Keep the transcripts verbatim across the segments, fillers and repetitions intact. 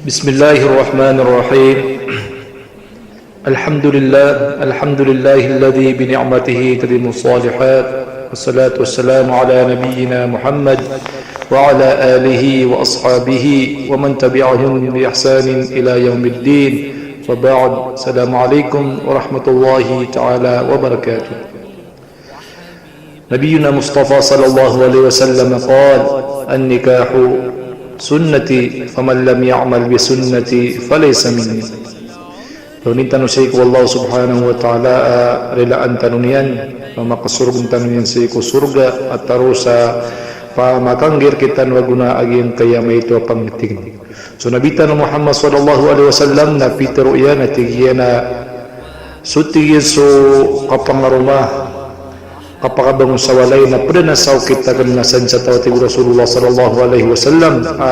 بسم الله الرحمن الرحيم. الحمد لله، الحمد لله الذي بنعمته تتم الصالحات، والصلاة والسلام على نبينا محمد وعلى آله وأصحابه ومن تبعهم بإحسان إلى يوم الدين. وبعد، السلام عليكم ورحمة الله تعالى وبركاته. نبينا المصطفى صلى الله عليه وسلم قال: النكاح سنتي، فمن لم يعمل بسنتي فليس مني. Tonaa tano sii ko Allah subhanahu wa ta'ala a rilaan tano niyan, a makasorga tano niyan sii ko sorga, a tharo sa pamakanggir kitano a gona a giyangkaya maito a pangting. So Nabi tano Muhammad sallallahu alaihi wasallam na pitharo iyan a tig iyan a, so tig iyan so kapangaroma, kapakabangon sa walay na pd anan sa okit akn na sadn sa taw a tig o Rasulullah sallallahu alaihi wasallam, a,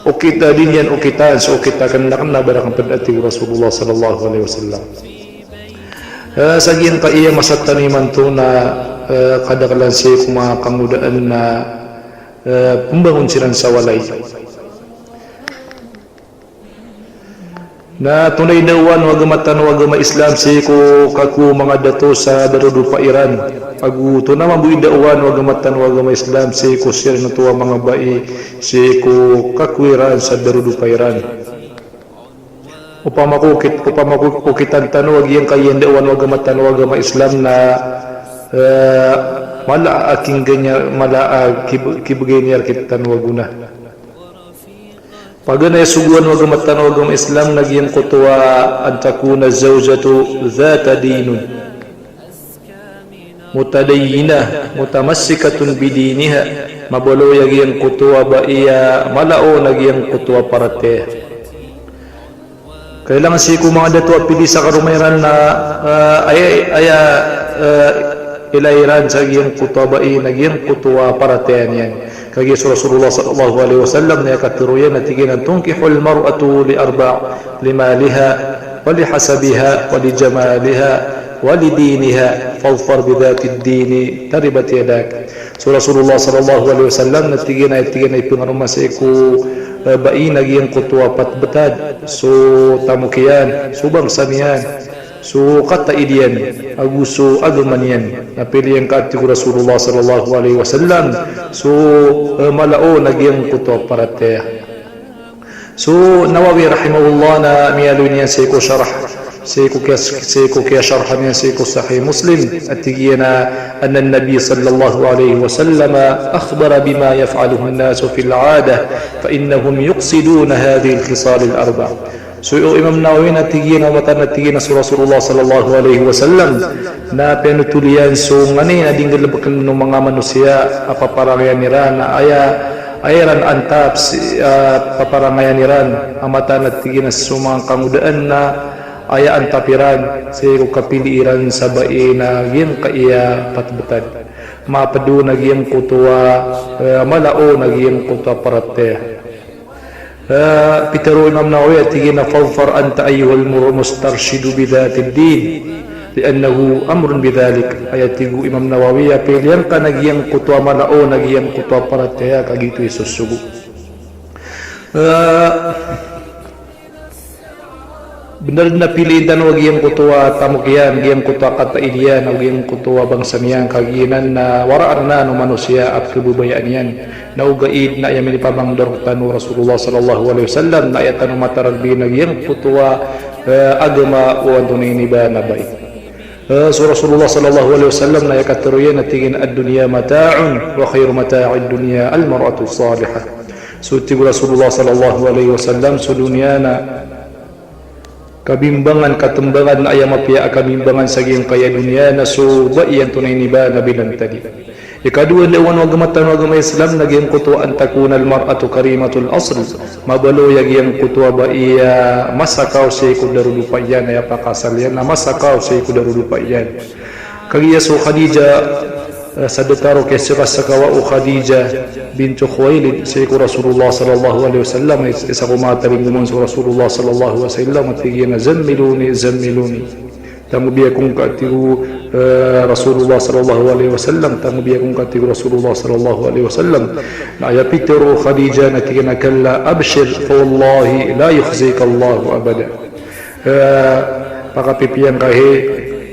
okit a di niyan okitan so okit akn na kna ba rakn pd a tig o Rasulullah sallallahu alaihi wasallam. Eh, sa giyangkaya masa tano imanto na, eh, kadaklan sii ko manga kangodaan na, eh, pmbangon siran sa walay. Na tonaa i dawan o agama tano a agama Islam sii ko kakowa o manga dato sa darodopa iran. Ago tonaa mambo i dawan o agama tano a agama Islam sii ko siran oto a manga bai sii ko kakowa iran sa darodopa iran. Opama ko okit, opama ko okitan tano a giyangkaya dawan o agama tano a agama Islam na, eh, mala a kinggan iyan, mala a kib-, kibgay niyan rktano a gona. Paganay a sogoan o agama tano a agama Islam na giyangkoto a an takuna zawjatu dhata dinin, mutadayyinah, mutamassikatun bidiniha. Mabaloy a giyangkoto a bai a mala on a giyangkoto a paratiyaya. Kailangan sii ko manga dato a pili sa karoma iran na, eh, aya, aya, eh, ilay iran sa giyangkoto a bai na giyangkoto a paratiyaya niyan. Kagiya so Rasulullah sallallahu alaihi wasallam na aya katharo iyan a tig iyan a, tunkahul mar'atu li arba', li maliha, wa li hasabiha, wa li jamaliha, wa li diniha, fadhfar bi dhatid dini, taribat yadak. So Rasulullah sallallahu alaihi wasallam na tig iyan a, tig iyan a ipngaroma sii ko, eh, bai na giyangkoto a pat btad, so tamok iyan, so bangsa niyan, so kataid iyan, ago so agama niyan. Na piliin ka, tig o Rasulullah sallallahu alaihi wasallam, so, eh, mala on a giyangkoto a paratiyaya. So Nawawi rahimahullah na miyaaloy niyan sii ko sharh, sii ko kiyas-, sii ko kiyasharhan iyan sii ko Sahih Muslim, a tig iyan a, anna an-nabiy sallallahu alaihi wasallam akhbara bima yaf'aluhu an-nasu fil 'adah, fa innahum yuqsiduna hadhihil khisal al-arba'. So Imam Nawawi na tig iyan a mataan a tig iyan a so Rasulullah sallallahu alaihi wasallam na piyanothol iyan so nganin a di nggalbkn o manga manosiya a paparangayan iran, na aya, aya iran antap sii, ah, paparangayan iran, a mataan a tig iyan a so manga kangodaan na aya antap iran sii ko kapili iran sa bai na giyangkaya pat btad. Mapd on a giyangkoto a, eh, mala on a giyangkoto a paratiyaya. Eh, pitharo o Imam Nawawi a tig iyan a, fadhfar anta ayyuhal mur-, mustarshidu bi dhatid din, li'annahu amrun bi dhalik. Aya tig o Imam Nawawi a piliin ka na giyangkoto a mala on a giyangkoto a paratiyaya ka giyoto i sosogo. Eh, bnar na piliin tano a giyangkoto a tamok iyan, giyangkoto a kataid iyan, ago giyangkoto a bangsa niyan, ka giyanan na waraan anan o manosiya a pkhababayaan iyan. Na ogaid na aya minipamangndao rktano o Rasulullah sallallahu alaihi wasallam, na aya tano mataralbi na giyangkoto a, eh, agama o antonaa ini ba na bai. Eh, so Rasulullah sallallahu alaihi wasallam na aya katharo iyan a tig iyan a, ad-dunya mata'un, wa khairu mata'id dunya al-mar'atus salihah. So tig o Rasulullah sallallahu alaihi wasallam, so doniya na kabimbangan, katembangan, na aya mapiya a kabimbangan sa giyangkaya doniya na so bai antonaa ini ba na bilantad i. Ikadowa a dawan o agama tano a agama Islam na giyangkoto a an takunal mar'atu karimatal asl. Mabaloy a giyangkoto a bai a masakaw sii ko darodopa iyan, aya pakaasal iyan na masakaw sii ko darodopa iyan. Kagiya so Khadijah, eh, sa datar o kiyasakasakawa o Khadijah bintu Khuwailid sii ko Rasulullah sallallahu alaihi wasallam, is-, isa ko manga talingoman so Rasulullah sallallahu alaihi wasallam, a tig iyan a, zammiluni, zammiluni. Tangobi akongka, tig o, eh, Rasulullah sallallahu alaihi wasallam, tangobi akongka, tig o Rasulullah sallallahu alaihi wasallam. Na aya pitharo o Khadijah na tig iyan a, "Kalla, abshir, fa wallahi la yukhzika Allahu abada." Eh, pakapipiya ngka hi,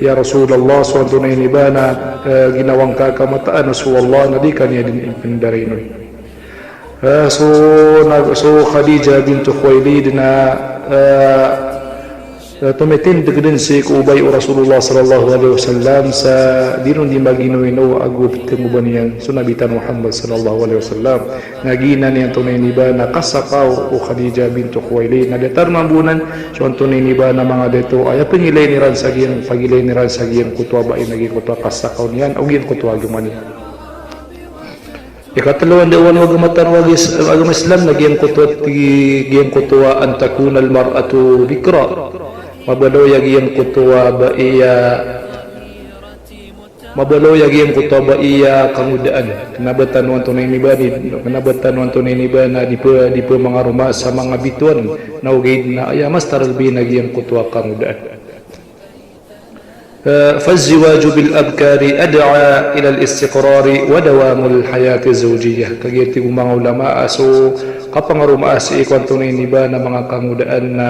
ya Rasulullah, so antonaa ini ba na, eh, ginawa ngka a kamataan a so Allah na di ka niyan dn ipndarain on. Eh, so, na, so Khadijah bintu Khuwailid na, eh, eh, tomitindg dn sii ko obay o Rasulullah sallallahu alaihi wasallam sa di ron di maginoino ago ptngoban iyan so Nabi tano Muhammad sallallahu alaihi wasallam. Na giyanan i antonaa ini ba na kasakaw o Khadijah bintu Khuwailid. Na datar mambo anan so antonaa ini ba na manga dato a aya pngilayn iran sa giyangkoto a bai na giyangkoto a kasakaw niyan o giyangkoto a agama niyan. Ikatlo a ndaowan o agama tano a gis-, agama Islam na giyangkoto a ti-, giyangkoto a an takuna al-mar'atu bikra. Mabaloy a giyangkoto a bai a, mabaloy a giyangkoto a bai a kangodaan. Kna ba tano antonaa ini ba ni, kna ba tano antonaa ini ba na di pn, di pn mangaroma sa manga bitowan na ogaid na aya mas tarlbi na giyangkoto a kangodaan. Eh, fazziwaju bil abkari ad'a ila al-istiqrari wa dawamul hayati zawjiyyah. Kagiya tig o manga ulama a so kapangaroma sii ko antonaa ini ba na manga kangodaan na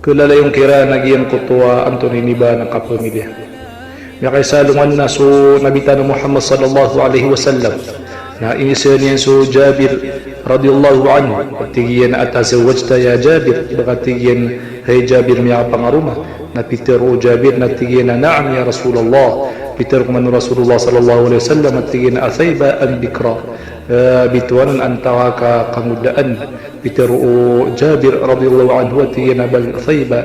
khalalay on kiran a giyangkoto a antonaa ini ba na kapamilya. Miyakaisa alongan na so Nabi tano Muhammad sallallahu alaihi wasallam. Na iniza niyan so Jabir radhiyallahu anhu, a tig iyan a, "Atazawwajta ya Jabir?" Ba ka tig iyan, hay Jabir, miyakapangaroma? Na pitharo o Jabir na tig iyan a, "Na'am ya Rasulullah." Pitharo man o Rasulullah sallallahu alaihi wasallam a tig iyan a, "Athayba am bikra?" Eh, bitowan antaa ka kangodaan? Pitharo o Jabir radhiyallahu anhu a tig iyan a, "Bal thayba."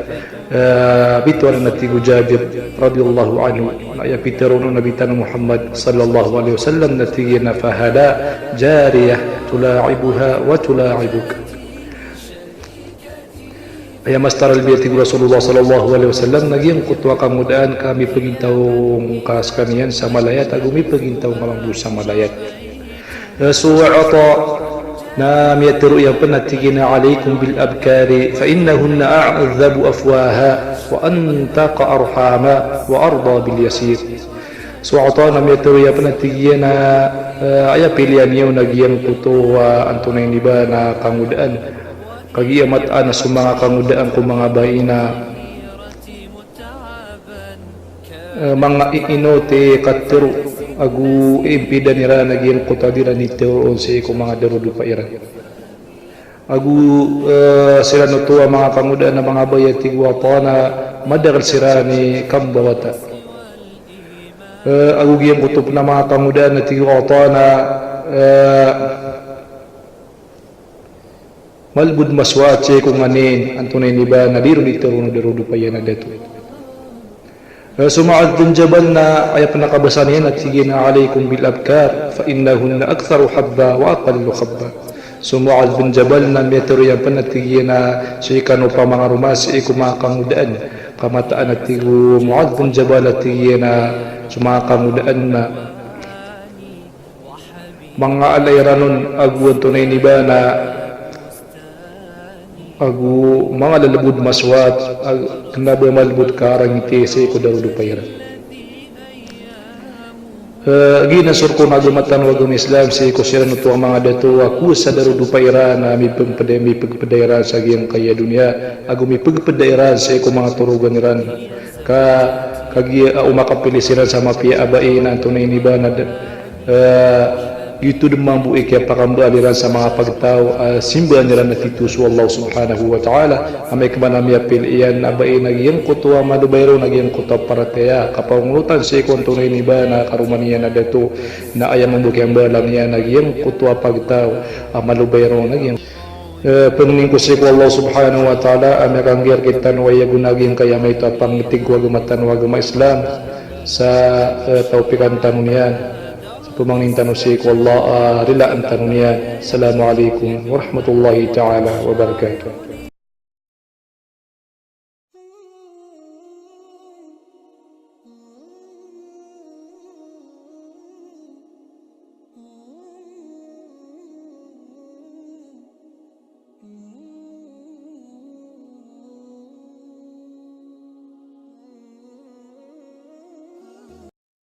Eh, bitowan anan, a tig o Jabir radhiyallahu anhu. Na aya pitharo o Nabi tano Muhammad sallallahu alaihi wasallam na tig iyan a, "Fahada jariyah tula'ibuha wa tula'ibuk." Aya mas tarlbi, a tig o Rasulullah sallallahu alaihi wasallam, na giyangkoto a kangodaan ka mipagintaw ngka skaniyan sa malayat ago mipagintaw ngka mambo sa malayat. Eh, so Ata na miyatharo iyan pn a tig iyan a, "Alaykum bil abkari fa innahunna a'dhabu afwaha wa antaqu arhama wa arda bil yasir." So Ata na miyatharo iyan pn a tig iyan a, eh, aya piliyan iyo na giyangkoto a antonaa ini ba na kangodaan. Kagiya mataan a so manga kangodaan ko manga bai na eh, manga i-, ino ti katharo ago iimpidan iran a giyangkoto a di iran itharo on sii ko manga darodopa iran. Ago, eh, siran oto a manga kangodaan a manga bai, a tig o Ata, na madakl siran i kambawata. Eh, ago giyangkoto pn a manga kangodaan, a tig o Ata, na, eh, malbod maswat sii ko nganin, antonaa ini ba na di ron di tharoon o darodopa iyan a dato. Eh, so Muadh bin Jabal na aya pn a kabasa niyan na tig iyan a, "Alaykum bil abkar, fa innahunna aktharu habba wa aqallu khabba." So Muadh bin Jabal na miyatharo iyan pn a tig iyan a, sii kano pamangaroma sii ko manga kangodaan. Ka mataan, a tig o Muadh bin Jabal, a tig iyan a, so manga kangodaan na manga ala iran on ago antonaa ini ba na, ago manga lalbod maswat, ag-, kna ba malbod karangiti sii ko darodopa iran. Eh, giyanan so rk o agama tano a agama Islam sii ko siran oto a manga dato a kowa sa darodopa iran a mipagpda, mipagpda iran sa giyangkaya doniya, ago mipagpda iran sii ko manga torogan iran. Ka, kagiya, ah, o makapili siran sa mapiya a bai na antonaa ini ba na da-, eh, giyoto dn mambo i kiyapakambaal iran sa manga pagtaw, ah, simbaan iran a tito so Allah subhanahu wa ta'ala. Amay ka ba na miyapili iyan a bai na giyangkoto a malobay ron a giyangkoto a paratiyaya, kapangonotan sii ko antonaa ini ba na karoma niyan a dato, na aya mambo kiyambaalan iyan a giyangkoto a pagtaw a malobay ron a giyang Eh, pangnin ko sii ko Allah subhanahu wa ta'ala a miyakanggiya rktano a aya gona giyangkaya maito a pangtig ko agama tano a agama Islam sa, eh, tawpikan tano niyan. Sa pmangnin tano sii ko Allah, ah, rilaan tano niyan. Assalamu alaikum warahmatullahi ta'ala wabarakatuh.